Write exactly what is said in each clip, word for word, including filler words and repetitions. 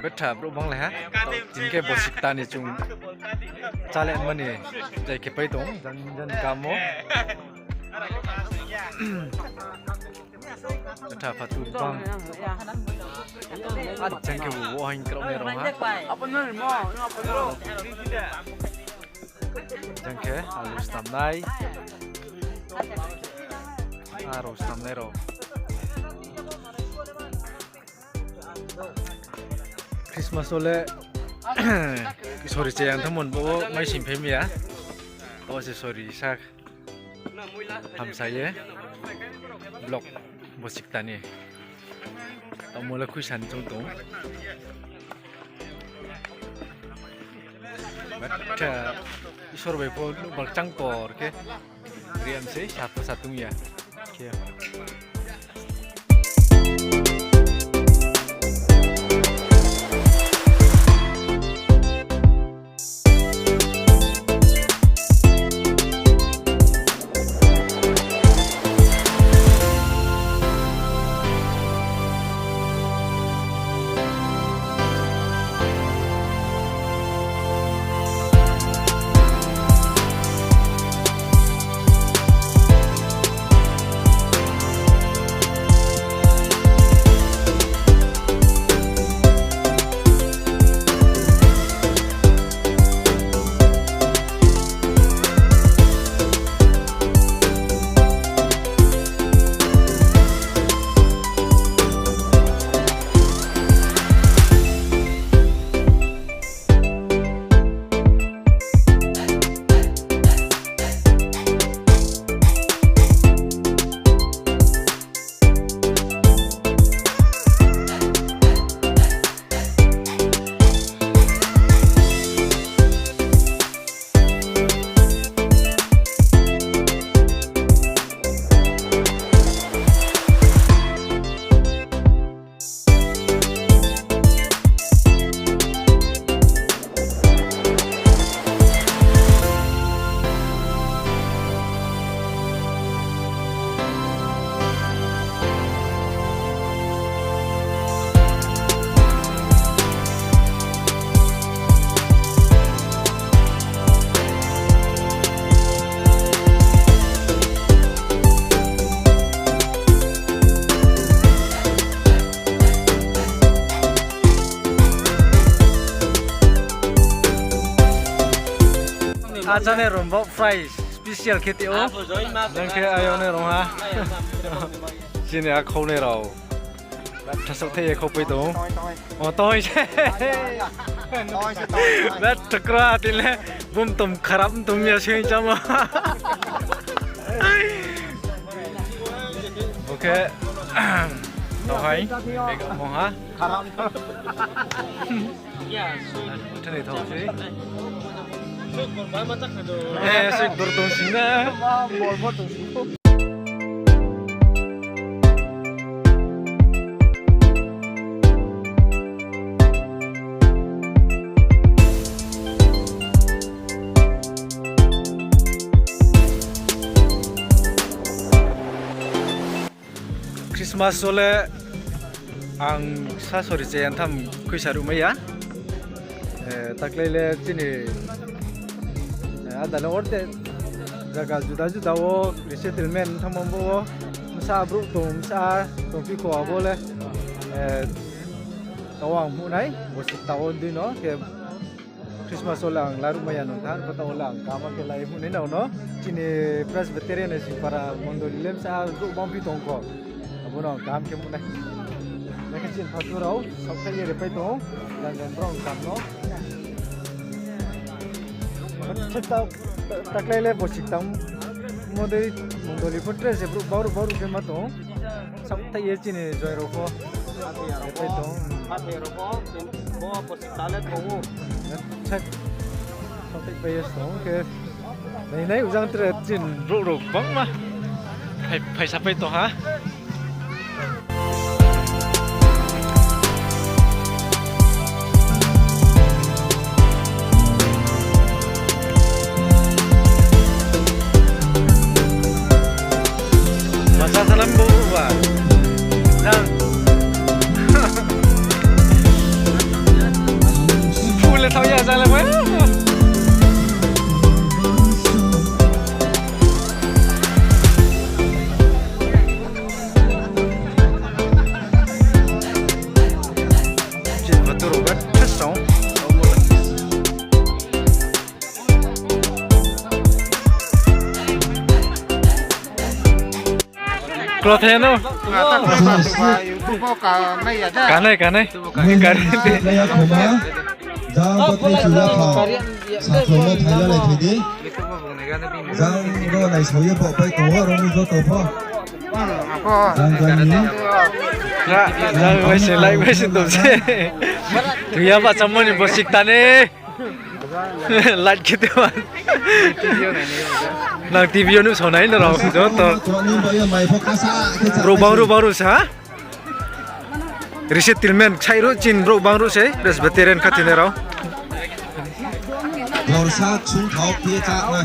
Betha brouh banglai ha. Tini khe bosi kta ni chung chálai mani jai khe pai tong, jan jan kamo. Betha phatu bang. Jang khe bo wo haing krao nai rao ha. Jang khe alu stamnai. Aro stamnai rao. Christmas wo le sori chayang thanngmo ni bo wo mai sing phai mi ya. To se sori sa hamsa ye vlog bosi kta ni. Tamo le khuisa ni chung tong. But, uh, Isor bai pho nuhbal chang tor khe. Riam se, sa pho sa tong ya. Khe. Achane rao bo fry special khe ti ou. Jang khe ayonai rao ha. Chini akhaonai rao. Betha saohthaih ye khaupai tong ou. O, tong se. Betha kra tile. Bum tom kharap tom ya se chamo. Okay. Tong hai. Bega mo ha. Thani thong se. Eh, se dor tong sing na. Christmas wo le ang sa sori chayang tham khuisa ruhmai ya. Eh, taklai le chini, eh, ada le orte zaga juda juda wo resettlement thanngmo bo wo bsa brouh tong, bsa tongphi kho abo le, eh, tao ang muhnai, bosi kta wo dei no khe Christmas wo le ang laruhmai ya nung tha, kotha wo le ang kama khe lai muhnai nang no. Chini Presbyterian ni Singpara mondoli le bsa brouh bangphi tong kho. Abo no ang kaham khe muhnai. Nakhe chini phatu rao, saohthaih ye repai tong ou, jang jang brao ni kam no. Taklai le bosi kta mo dei mondoli pho tre se brouh baru baru khe ma tong ou. Saohthaih ye chini joi rao pho. Repai tong ou. Saohthaih pai ye tong ou khe. Nai nai ujang tre chini brouh rao gbangma. Phai, phaisa pai tong ha. Masa salam bo ba. Nang. Ro the no. Kanai, kanai. Kanai. Jang bo tei chula kha. Sakhlong no phaila lai phai di. Jang bo naisao ye bo pai tong wo, aro ni joto pho. Jang jang ni. Jang bai se, lai bai se tong se. Tuya ba chamani bo sikta ne. Light khe te man. Nang T V yo nuh sao nai no rao joto. Brouh bang ruh bang ruh sa. Resettlement sai ruh chin brouh bang ruh se Presbyterian khathoi nai rao. Borsa chung thao phi cha nai.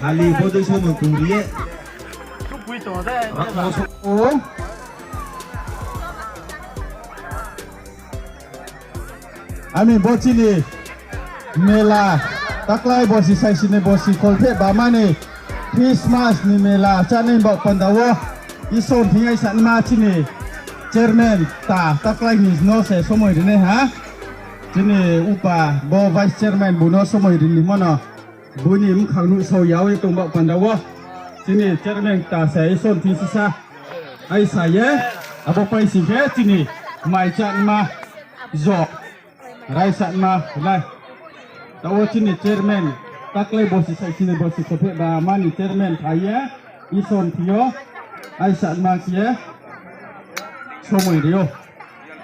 Hali bodei so mung kung ri ye. Rak mo so o. Ami bo chini mela, taklai bosi saisi ni bosi kholpheh bama ni Christmas ni mela chánai baoh panda wo Isor thing aisa nma chini chairman ta taklai ni no se somoi rinai ha. Chini upa bo vice chairman bu no somoi rinimo no. Bini mkhang nuhsao ya ye tong baoh panda wo. Chini chairman ta se Isor thing sisa. Aisa ye, abo pai sing khe chini mai chánma jo. Raisa nma nai. Taoh wo chini chairman, taklai bosi saisi ni bosi kholpheh bama ni chairman phai ye, Isor thing yo, aisa nma khe ye, somoi ri ou.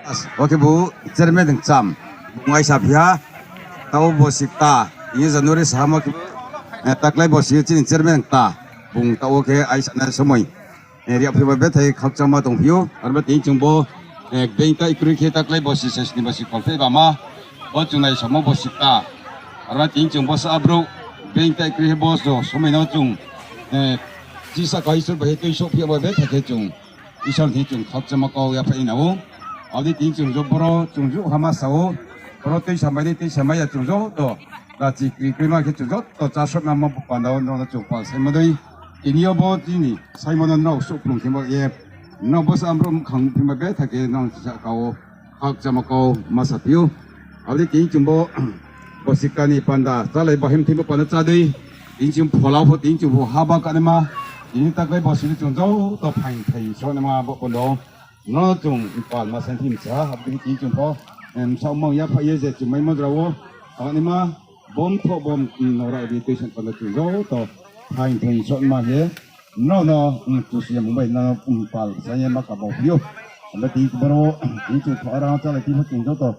As, oke bu chairman ncham, bung aisa phi ha, taoh wo bosi kta, hing ye January sahamo khe, eh, taklai bosi chini chairman kta, bung taoh wo khe aisa nai somoi. Eh, riak phi bai bethai khakchangma tongphi ou. Arba tini chung bo, eh, being ta ikroi khe taklai bosi saisi ni bosi kholpheh bama. Bo chung naisaomo bosi kta. Arba tini chung bo sa abrouh being ta ikroi khe bo so somoi no chung, eh, chisa kha Isor bai khe tuisouh phi bai bethai khe chung Isor thing chung khakchangma kau yaphaih na ou. Abo dei tini chung jo boro chung jo hama sa ou. Boro tuisa mai dei tuisa mai ya chung joto. Rachi kri krima khe chung joto chasouh namo panda wo nrao no chung pal saimo dei. Tini yo bo tini saimo no nrao souhplung khe bo ye. Nrao bo sa brouh mkhang phima bethai khe nrao chisa kau. Khakchangma kau ma saphi ou. Abo dei tini chung bo bosi kta ni panda chálai bahim thing bo panda chá dei. Tini chung phola pho tini chung pho haba kanaima. Tini taklai bosi ni chung joto phaing phaing souhnaima bo panda wo. Nrao chung pal ma saing thim sa, abo dei tini chung pho, em, saomang yaphaih ye je chung maimo drao wo. Tangnaima, bom tho bom, mm, nrao di tuisan panda chung joto phaing phaing souhma ye. Nrao no, mm, tusi ye mung bai nrao, mm, pal saing ye ma kabo phi ou. Abo dei tini boro, tini chung pho arang chálai tini pho chung joto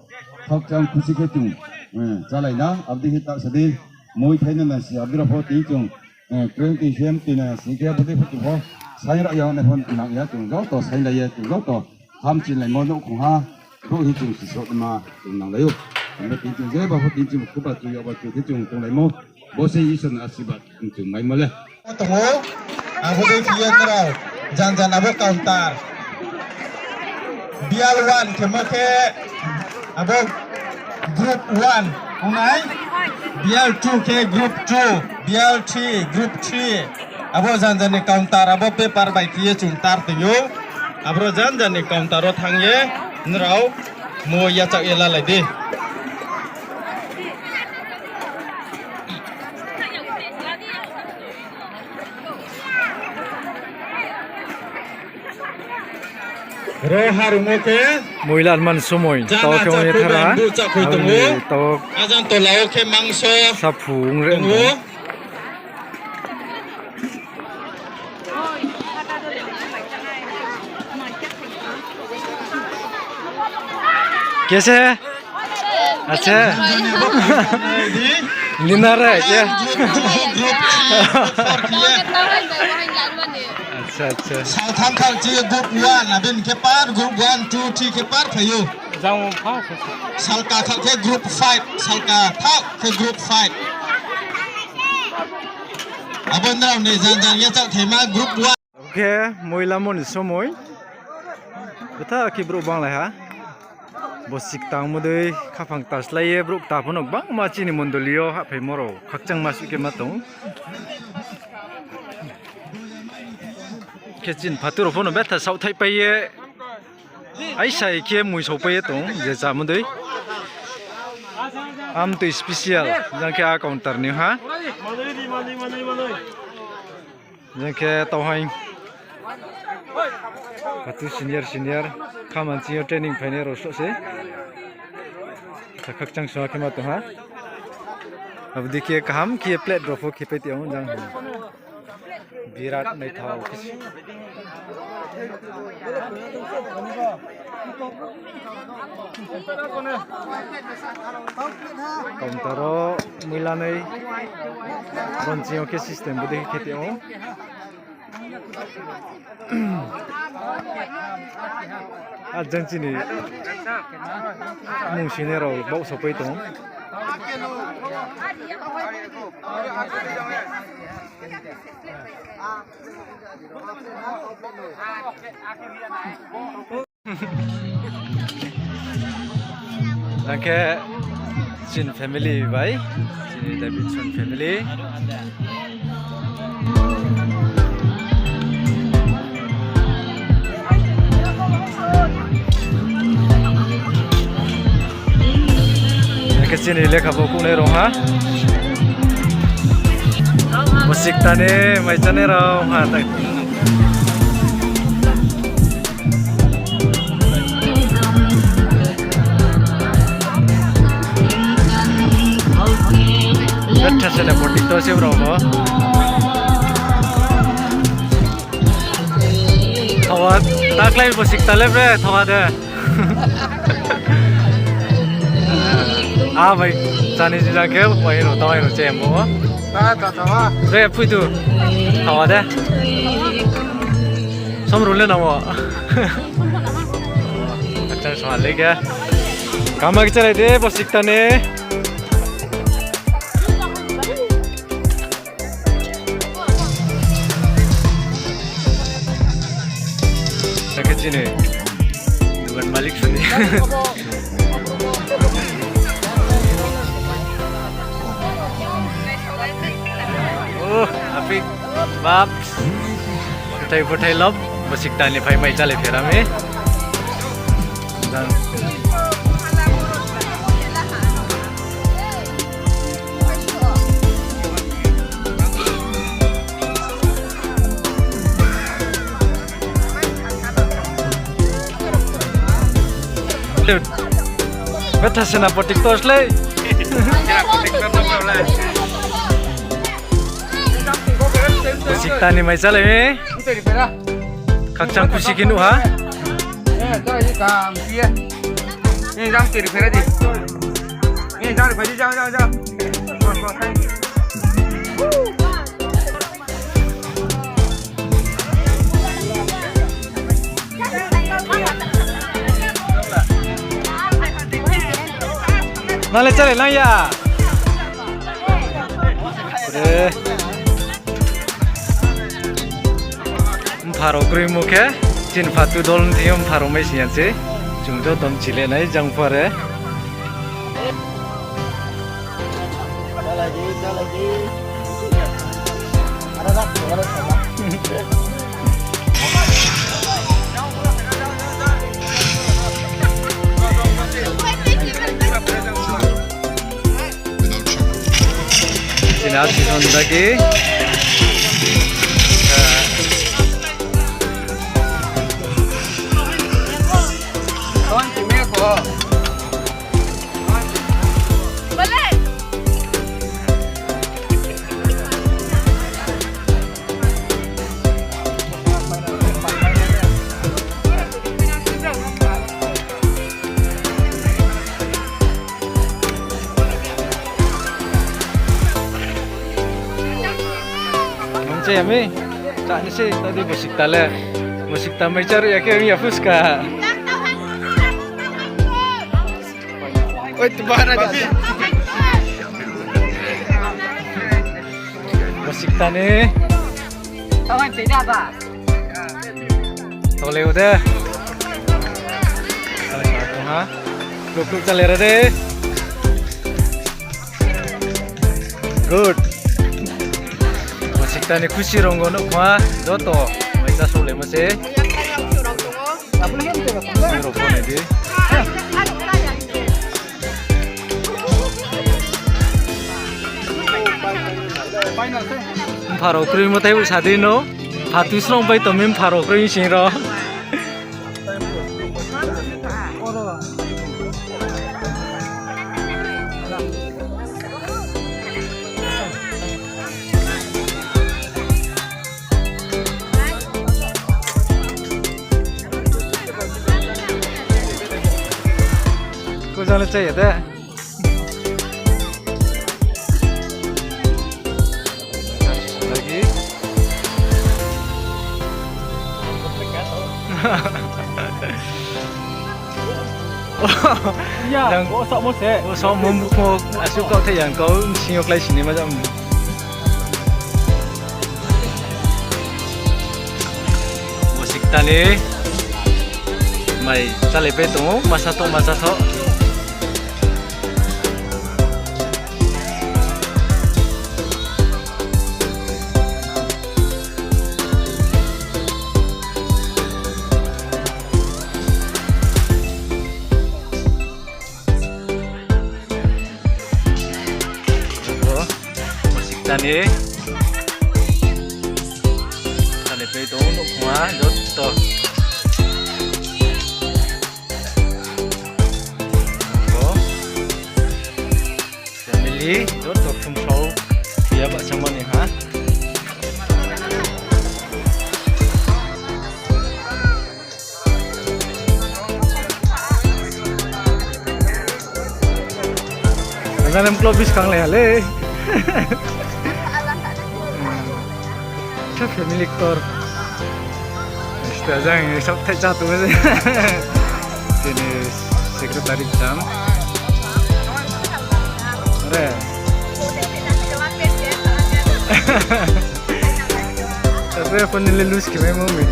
khakchang khusi khe chung, mm, chálai na, abo dei khe ta sa di, moi thai na na si, abo dei rao pho tini chung, eh, kroi tui sem tui na si khe abo dei pho chung pho saing rao ya nai pho nang ya chung joto sainglai ye chung joto hamchilaimo nouhkhong ha brouh hing chung sisouh ma chung nanglai ou. Abo tini chung je ba pho tini chung khuba chung ya ba chung khe chung tonglaimo. Bo se Isor ni asirbad chung maimo le. Tong ou, abo dei khe ye nrao jan jan abo counter. Bial one khemo khe abo group one ongnai, bial two khe group two, bial three group three. Abo jan jan ni counter abo paper bai khe ye chung tar tong ou. Aboro jan jan ni counter wo thanng ye nrao moi yachak ye lalai di. Ro harung wo khe moi lanman somoi, tao khe ong ye thara, buh chakhui tong ou. Tao ajang tola wo khe mangso saphung re tong ou. Kese? Acha. Nina re, ya. Acha, acha. Saltham thak chi group one, abini khe par group one, two, three khe par phaio. Salka thak khe group five, salka thak khe group five. Abo nrao ni jang jang yachak thaima group one. Khe moila moni somoi. Betha khe brouh banglai ha. Bo siktang modei khaphang taslai ye brouh kta pho no gbangma chini mondoli yo hahphaimo rao khakchangma suh khe ma tong. Khe chini phatur rao pho no betha saohthaih pai ye. Aisai khe mui saopai ye tong je chamo dei. Amtui special, jang khe a counter ni ha. Jang khe tauhaing. Katu senior senior, khaman chini yo training phainai rao soh se. Khakchang sua khe ma tong ha. Abo dei khe kaham khe plate rao pho khe pai ti ang jang. Birat naithao khe se. Counter wo muilanai. Abo ni chini yo khe system bo dei khe khe ti ang. A jang chini mung sinai rao baoh sopai tong. Jang khe chini family bai, chini Davidson family. Jang khe chini lekha bo kungnai rao ha. Bosikta ni mai chánai rao ha tai. Betha se le poti to se brao bo. Thawa, taklái bosikta le bre, thawa de. A bai, chani jila khe, bai rao, tawai rao, chem bo. Bre, phui tu. Thawa de. Som rule na wo. Achang soma le khe. Kama khe chálai de, bosikta ni. Jang khe chini dukan malik soni. Oh, apik bab. Phuthai phuthai lob, bosikta ni phai mai chálai pherami. Jang. Betha Senapati torch le. Sikta ni mai chálai mi. Khakchang khusi khe nuh ha. Nang le chálai nang ya. Re. Mpha rao kroimo khe, chini phatu dol ni thing yo mpha rao mai sing ya se. Chung joto mchile nai jang pho are. Chini ati son dagi. Nung che ami, chá ni se, tadi bosikta le. Bosikta mai chá ri ya khe, ya phuska. Oi, tu bara di. Bosikta ni. Tolai ude. Ha? Kluk kluk chálai ra de. Good. Bosikta ni khusi rong no khma joto. Mai chá soulaimo se. Rao phone di. Mpha rao kroi mo taibo sa di no. Pha tu srong bai tong mi mpha rao kroi sing rao. Ko jang le chaya de. Lagi. Yang, o sok mo se. O sok mo, mo, asuh kau the yang kau, sing yo klái sini ma jam. Bo sikta ni mai chálai pai tong ou, masa tho, masa tho. Bo sikta ni. Chálai pai tong ou, nouhkhong ha, joto. Bo family, joto khumsao, ya bahchamo ni ha. Jang nem klo buskang le ha le. Khe family ktor. Sita jang ni sok thai cha tu se. Chini secretary jang. Re. Tapi apa nilai lose khe mai mo mi.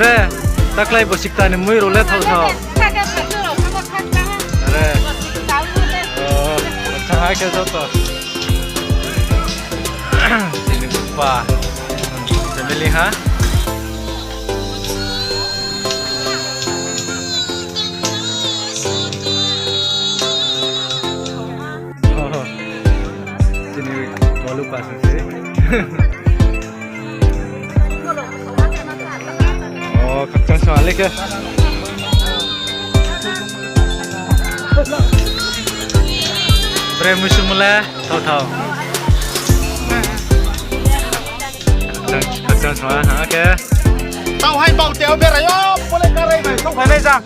Bre, taklái bo sikta ni mui rao le thao thao. Bre. O, acha, hai khe joto. Chini pa. Family ha. Chini walu pa se. O, khakchang sa le khe. Bre musu mole, thao thao. Khakchang, khakchang sa ha khe. Tao hai bau teo berai o, pole karai bai, tao phainai jang.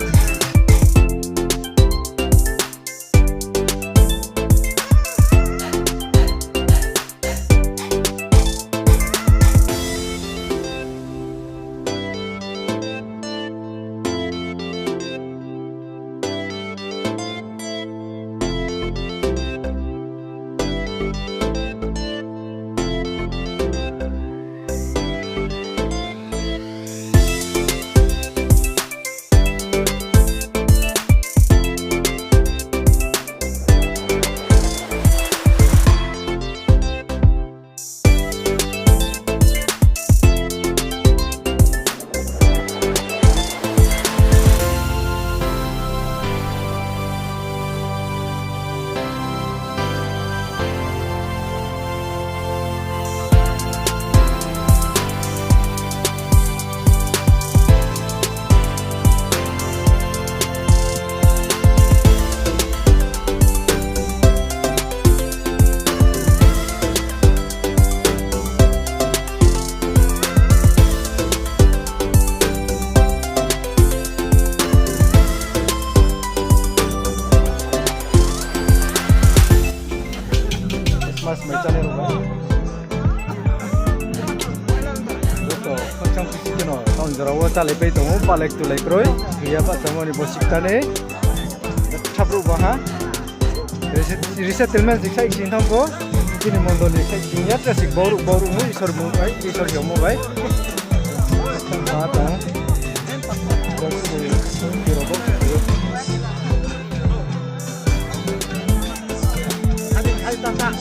Christmas mai chánai rao ba. Joto khakchang khusi kheno town jora wo chálai pai tong ou, palai tulai kroi. Khe ya bahchamo ni bo sikta ni. Betha brouh ba ha. Reset-, resettlement sing sai sing thanng pho. Chini mondoli sai sing ya, tre sing boruh, boruh no Isor mung bai, Isor yamo bai. Tang tong.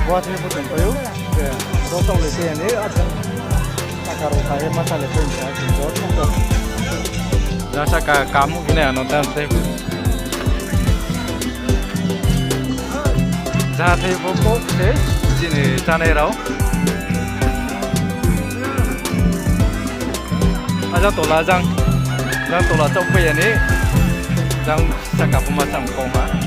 Bo thai pho tongpai ou. Bo taoh le se ani, acha. Saka rao kha ye ma sa le phai sa, jor tong tong. Jang saka kamu khe nai ano tang tei. Jang thai pho kok se, chini chánai rao. Ajang tola jang, jang tola chaohpai ya ni, jang saka pho ma cham kau ha.